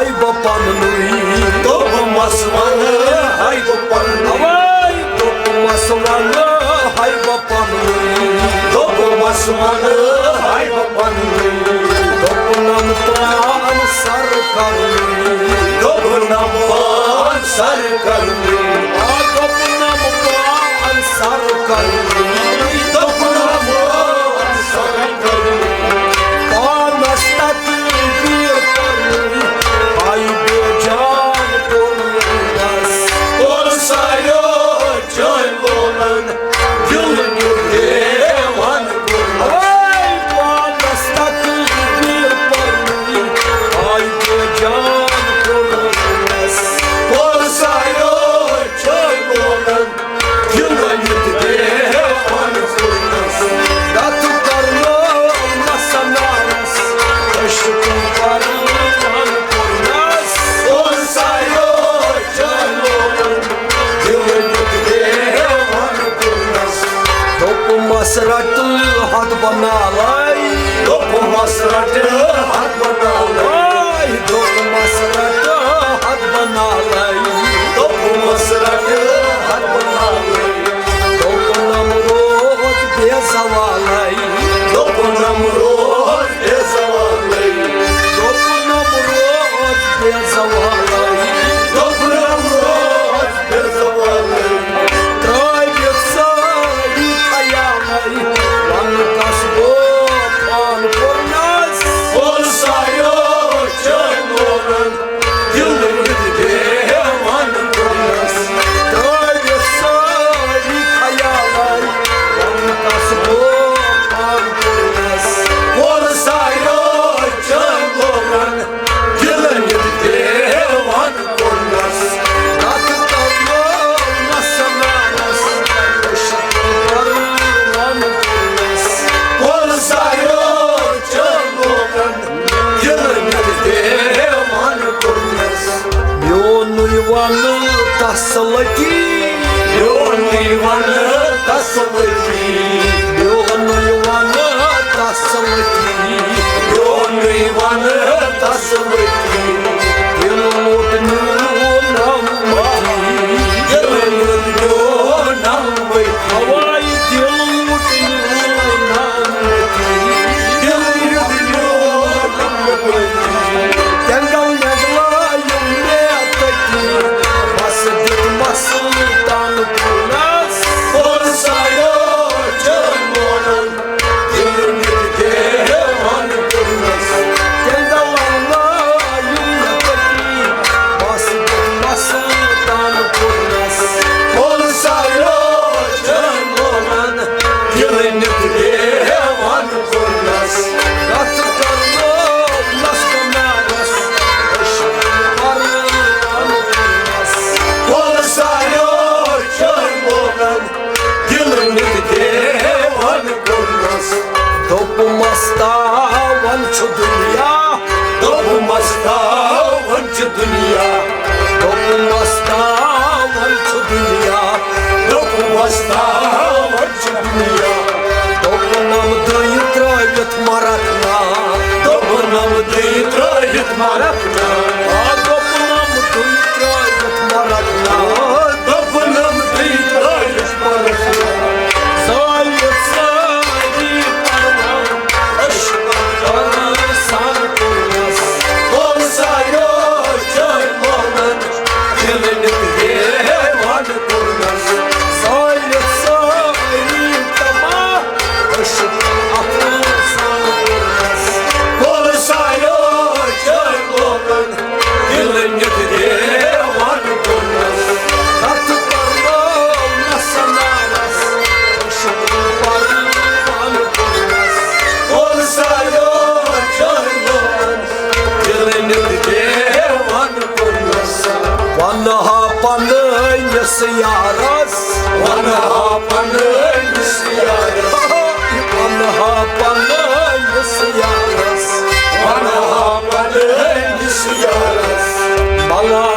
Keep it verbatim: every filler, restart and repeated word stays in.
ہاے بہٕ پننُے۔ دوٚپمس وَنہٕ ہاے بہٕ پننُے۔ اَوَے۔ دوٚپمس وَنہٕ ہاے بہٕ پننُے۔ دوٚپمس وَنہٕ ہاے بہٕ پننُے۔ دوٚپنم پان سر کرنُے۔ دوٚپنم پان سر کرنُے۔ آ، دوٚپنم پان سر کرنُے۔ دوٚپنم پان سر کرنُے۔ پانس تقدیر پرنُے، آیہِ بے جان کوٚرنس۔ کوٚر ساریو چٲنۍ لونن، دِل نیُک دیوان کوٚرنس۔ اے پانس تقدیر پرنُے، آیہِ بے جان کوٚرنس۔ کوٚر ساریو چٲنۍ لونن، دِل نیُک دیوان کوٚرنس۔ رتھ کرنو نسنارس، عشق کرنو کوٚرنس۔ کوٚر ساریو چٲنۍ لونن، دِل نیُک دیوان کوٚرنس۔ دوٚپمس رٹہٕ ہتھ بنالے۔ دوٚپمس رٹہٕ ہتھ بنالے۔ دوٚپمس رٹہٕ ہتھ بنالے۔ دوٚپمس رٹہٕ ہتھ بنالے۔ دوٚپنم روز بے زوالے۔ دوٚپنم روز بے زوالے۔ دوٚپنم روز بے زوالے۔ دوٚپنم روز بے زوالے۔ ترٲوِتھ سٲری خیالے، وَنہٕ کس بہٕ پان کوٚرنس۔ کوٚر ساریو چٲنۍ لونن، دِل نیُک دیوان کوٚرنس۔ ترٲوِتھ سٲری خیالے، وَنہٕ کس بہٕ پان کوٚرنس۔ کوٚر ساریو چٲنۍ لونن، دِل نیُک دیوان کوٚرنس۔ رتھ کرنو نسنارس، عشق کرنو کوٚرنس۔ کوٚر ساریو چٲنۍ لونن، دِل نیُک دیوان کوٚرنس۔ میونُے ونہٕ تسلتی۔ میونُے ونہٕ تسلتی۔ میونُے ونہٕ تسلتی۔ میونُے ونہٕ تسلتی۔ دِل ووت میون امتی۔ دِل ووت میون امتی۔ ہواے دِل ووت میون امتی۔ دِل ووت میون امتی۔ تینگل نگلایُم مےٚ تٔتی، بس دیُت مسلہٕ تام کوٚرنس۔ کوٚر ساریو چٲنۍ لونن، دِل نیُک دیوان کوٚرنس۔ تینگل نگلایُم مےٚ تٔتی، بس دیُت مسلہٕ تام کوٚرنس۔ کوٚر ساریو چٲنۍ لونن، دِل نیُک دیوان کوٚرنس۔ رتھ کرنو نس بنارس، عشق کرنس۔ کوٚر ساریو چٲنۍ لونن، دِل نیُک دیوان کوٚرنس۔ دوٚپمس تاوان چھُ دُنیا۔ دوٚپمس تاوان چھُ دُنیا۔ دوٚپمس تاوان چھُ دُنیا۔ دوٚپمس تاوان چھُ دُنیا۔ دوٚپنم دٕے ترٲوِتھ مرکھ نا۔ دوٚپنم دٕے ترٲوِتھ مرکھ نا۔ آ، دوٚپنم دٕے ترٲوِتھ مرکھ نا۔ دوٚپنم دٕے ترٲوِتھ مرکھ نا۔ زٲلِتھ سٲری پروان، عشق سان کوٚرنس۔ کوٚر ساریو چٲنۍ لونن، دِل نیُک دیوان کوٚرنس۔ زٲلِتھ سٲری تباہ، عشق افسان کوٚرنس۔ کوٚر ساریو چٲنۍ لونن، دِل نیُک دیوان کوٚرنس۔ رتھ کرنو نسنارس، عشق پروان کوٚرنس۔ کوٚر ساریو چٲنۍ لونن، دِل نیُک دیوان کوٚرنس۔ ونہٕ ہا پننِس یارس۔ ونہٕ ہا پننِس یارس۔ ونہٕ ہا پننِس یارس۔ ونہٕ ہا پننِس یارس۔ بلا